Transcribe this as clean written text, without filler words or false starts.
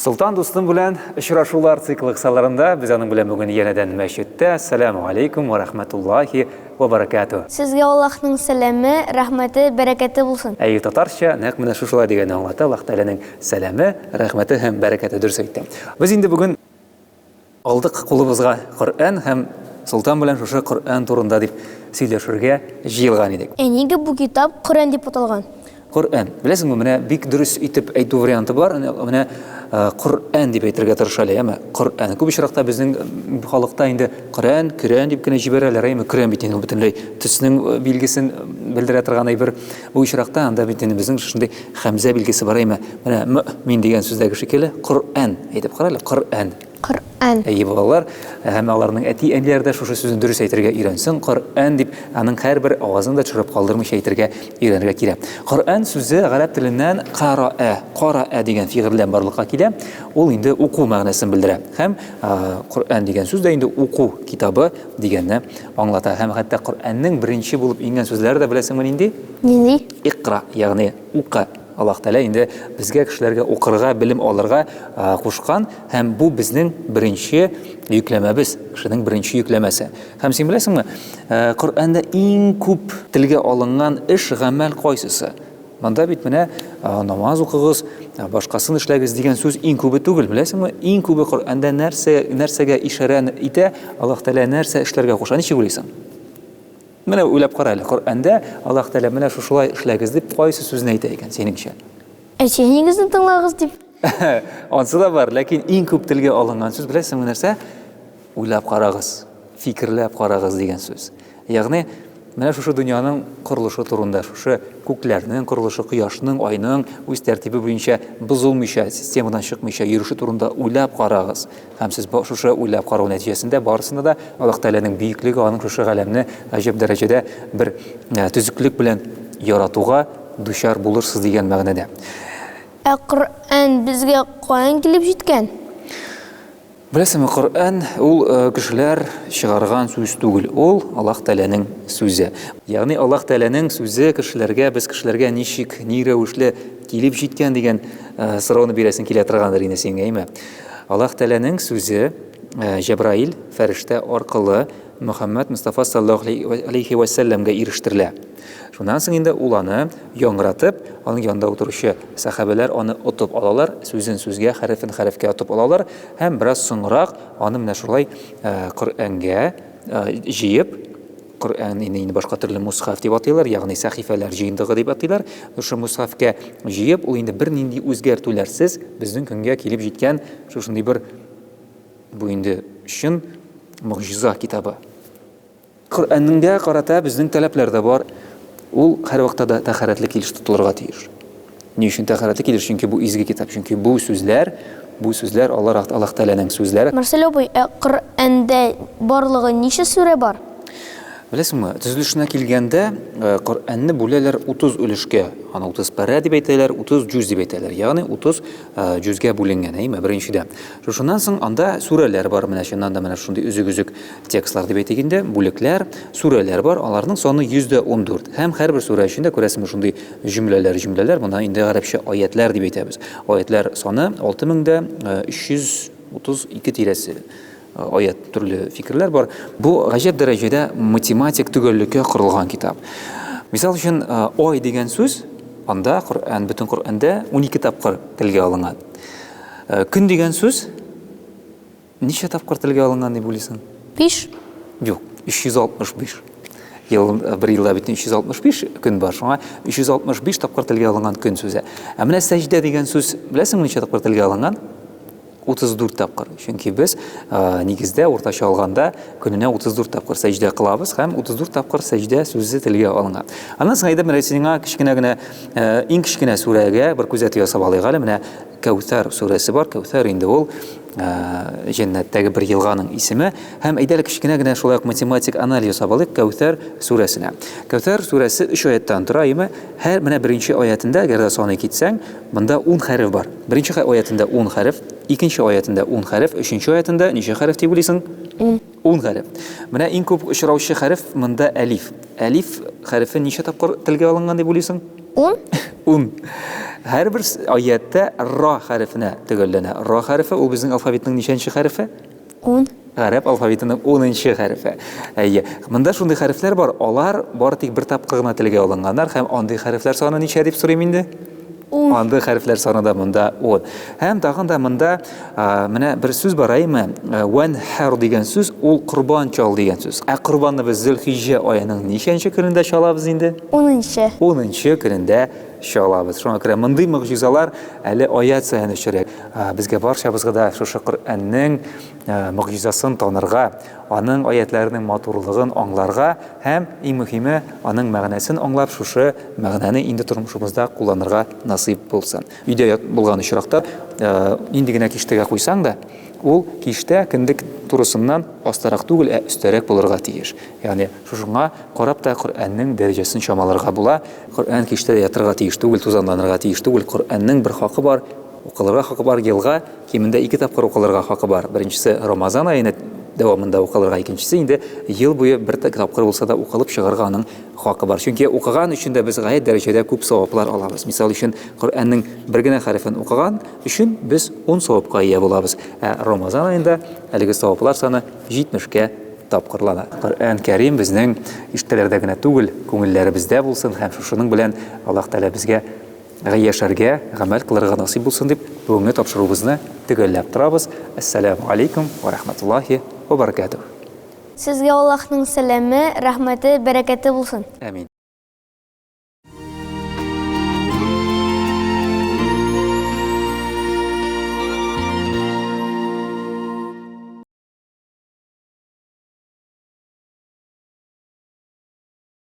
Солтан дустым белән очрашулар циклы кысаларында без аның белән бүген янәдән мәчеттә. Әссәләмү алейкум ва рахматуллахи ва баракату. Сезгә Аллаһның сәламе, рәхмәте, бәрәкәте булсын. Әйе, татарча нәкъ менә шушылай дигәнне аңлата, Аллаһ Тәгаләнең сәламе, рәхмәте һәм бәрәкәте дөрес әйтте. Без инде бүген алдык кулыбызга Коръән һәм Солтан белән шушы Коръән турында дип сөйләшергә җыелган идек. Ә нигә бу китап Коръән дип аталган? Коръән. Беләсеңме, менә бик дөрес итеп әйтү варианты бар. Менә Коръән дип әйтергә тырыш әле, яме? Коръән. Күп очракта безнең халыкта инде Коръән, Көрән дип кенә җибәрәләр, әйме? Көрән бит инде ул бөтенләй төснең билгесен белдерә торган әйбер. Бу очракта анда бит инде безнең шушындый хәмзә билгесе бар, әйме? Менә мөэмин дигән сүздәге шикелле Коръән. Әйтеп кара әле, Коръән. Коръән. Әйе, балалар, һәм аларның әти-әниләре дә шушы сүзне дөрес әйтергә өйрәнсен. Коръән дип, аның һәрбер авазын да төшереп калдырмыйча әйтергә өйрәнергә кирәк. Коръән сүзе гарәп теленнән караә, караә дигән фигыльдән барлыкка килә. Ул инде уку мәгънәсен белдерә. Һәм Коръән дигән сүз дә инде уку китабы дигәнне аңлата. Һәм хәтта Коръәннең беренче булып иңгән сүзләре дә беләсеңме нинди? Нинди? Икра, ягъни укы. Аллаһ Тәгалә инде безгә, кешеләргә укырга, белем алырга кушкан, һәм бу безнең беренче йөкләмәбез, кешенең беренче йөкләмәсе. Һәм син беләсеңме, Коръәндә иң күп телгә алынган эш, гамәл кайсысы? Монда бит менә намаз укыгыз, башкасын эшләгез дигән сүз иң күбе түгел, беләсеңме? Иң күбе Коръәндә нәрсә, нәрсәгә ишарә итә, Аллаһ Тәгалә нәрсә эшләргә куша? Ничек уйлыйсың? Менә уйлап кара әле, Коръәндә Аллаһ Тәгалә менә шушылай эшләгез дип кайсы сүзне әйтә икән, синеңчә? Әти-әниегезне тыңлагыз дип. Ансы да бар, ләкин иң күп телгә алынган сүз, беләсеңме нәрсә? Уйлап карагыз, фикерләп карагыз дигән сүз. Ягъни, менә шушы дөньяның корылышы турында, шушы күкләрнең корылышы, кояшның, айның үз тәртибе буенча бозылмыйча, системадан чыкмыйча йөреше турында уйлап карагыз. Һәм сез шушы уйлап карау нәтиҗәсендә барысында да Аллаһ Тәгаләнең бөеклеге, аның шушы галәмне гаҗәп дәрәҗәдә бер төзеклек белән яратуга дучар булырсыз дигән мәгънәдә. Ә Коръән безгә каян килеп җиткән? Беләсеңме, Коръән ул кешеләр чыгарган сүз түгел, ул Аллаһ Тәгаләнең сүзе. Ягъни Аллаһ Тәгаләнең сүзе кешеләргә, без кешеләргә ничек, ни рәвешле килеп җиткән дигән сорауны бирәсең килә торгандыр инде синең, әйме? Аллаһ Тәгаләнең сүзе Җәбраил фәрештә аркылы Мөхәммәд Мостафа саллаллаһу алейхи вә сәлләмгә ирештерелә. Шуннан соң инде ул аны яңгыратып, аның янында утыручы сәхабәләр аны отып алалар, сүзен сүзгә, хәрефен хәрефкә отып алалар һәм бераз соңрак аны менә шулай Коръәнгә җыеп, Коръән инде инде башка төрле мусхаф дип атыйлар, ягъни сәхифәләр җыентыгы дип атыйлар. Шушы мусхафка җыеп, ул инде бернинди үзгәртүләрсез безнең көнгә килеп җиткән шушындый бер бу инде чын могҗиза китабы. Коръәнгә карата безнең таләпләр дә бар. Ул һәрвакытта да тәһарәтле килеш тотылырга тиеш. Ни өчен тәһарәтле килеш? Чөнки бу изге китап, чөнки бу сүзләр, бу сүзләр алар Аллаһ Тәгаләнең сүзләре. Марсель абый, ә Коръәндә барлыгы ничә сүрә бар? Беләсеңме, төзелешенә килгәндә, Коръәнне бүләләр 30 өлешкә. Аны 30 парә дип әйтәләр, 30 җүз дип әйтәләр. Ягъни 30 җүзгә бүленгән, әйеме, беренчедән. Шушыннан соң анда сүрәләр бар, менә чыннан да менә шундый өзек-өзек текстлар дип әйтик инде, бүлекләр, сүрәләр бар, аларның саны 114. Һәм һәрбер сүрә эчендә күрәсеңме шундый җөмләләр, җөмләләр, моны инде гарәпчә аятләр дип әйтәбез. Аятләр саны 6332 тирәсе аят, төрле фикерләр бар. Бу гаҗәп дәрәҗәдә математик төгәллеккә корылган китап. Мисал өчен, ай дигән сүз анда Коръән, бөтен Коръәндә 12 тапкыр телгә алынган. Көн дигән сүз ничә тапкыр телгә алынган дип уйлыйсың? 5. Юк, 365. Ел, бер елда бит 365 көн бар, шуңа 365 тапкыр телгә алынган көн сүзе. Ә менә сәҗдә дигән сүз беләсеңме ничә тапкыр телгә алынган? 34 тапкыр. Чөнки без нигездә уртача алганда көненә 34 тапкыр сәҗдә кылабыз һәм 34 тапкыр сәҗдә сүзе телгә алынган. Аннан соң әйдә менә сиңа кечкенә генә иң кечкенә сүрәгә бер күзәтү ясап алыйк әле. Менә Кәүсәр сүрәсе бар. Кәүсәр инде ул җәннәттәге бер елганың исеме. Һәм әйдә әле кечкенә генә шулай ук математик анализ ясап алыйк Кәүсәр сүрәсенә. Кәүсәр сүрәсе өч аяттан тора, әйеме? Һәр менә беренче аятендә, әгәр дә саный китсәң, монда 10 хәреф бар. Беренче аятендә 10 хәреф, икенче аятендә 10 хәреф, өченче аятендә ничә хәреф дип уйлыйсың? 10. 10 хәреф. Менә иң күп очраучы хәреф монда әлиф. Әлиф хәрефе ничә тапкыр телгә алынган дип уйлыйсың? Ун. Ун. Һәрбер аятьтә ра хәрефенә төгәлләнә. Ра хәрефе ул безнең алфавитның ничәнче хәрефе? Ун. Гарәп алфавитының унынчы хәрефе. Әйе. Монда шундый хәрефләр бар, алар бары тик бер тапкыр гына телгә алынганнар һәм андый хәрефләр саны ничә дип сорыйм инде? Ун. Андый хәрефләр саны да монда ун. Һәм тагын да монда менә бер сүз бар, әйеме? Вәнхәр дигән сүз ул корбан чал дигән сүз. Ә корбанны без Зөлхиҗҗә аеның ничәнче көнендә чалабыз инде? Унынчы. Унынчы көнендә чалабыз. Шуңа күрә мондый могҗизалар әле аят саен очрый. Безгә барчабызга да шушы Коръәннең могҗизасын танырга, аның аятләренең матурлыгын аңларга һәм, иң мөһиме, аның мәгънәсен аңлап, шушы мәгънәне инде тормышыбызда кулланырга насыйп булсын. Өйдә булган очракта, нинди генә киштәгә куйсаң да, ул киштә кендек турысыннан астарак түгел, ә өстәрәк булырга тиеш. Ягъни шушыңа карап та Коръәннең дәрәҗәсен чамаларга була. Коръән киштәдә ятырга тиеш түгел, тузанланырга тиеш түгел. Коръәннең бер хакы бар, укылырга хакы бар, елга кимендә ике тапкыр укылырга хакы бар. Беренчесе Рамазан аена дәвамында укылырга, икенчесе инде ел буе бер тапкыр булса да укылып чыгарга аның хакы бар. Чөнки укыган өчен дә без гаять дәрәҗәдә күп саваплар алабыз. Мисал өчен, Коръәннең бер генә хәрефен укыган өчен без 10 савапка ия булабыз. Ә Рамазан аенда әлеге саваплар саны 70-кә тапкырлана. Коръән Кәрим безнең ишетәләрдә генә түгел, күңелләребездә булсын һәм шушының белән Аллаһ Тәгалә безгә яшәргә, гамәл кылырга насыйп булсын дип, бүгенге тапшыруыбызны төгәлләп торабыз. Әссәламү алейкум ва рахматуллахи ва баракатуһ. Сезгә Аллаһның сәламе, рәхмәте, бәрәкәте булсын. Әмин.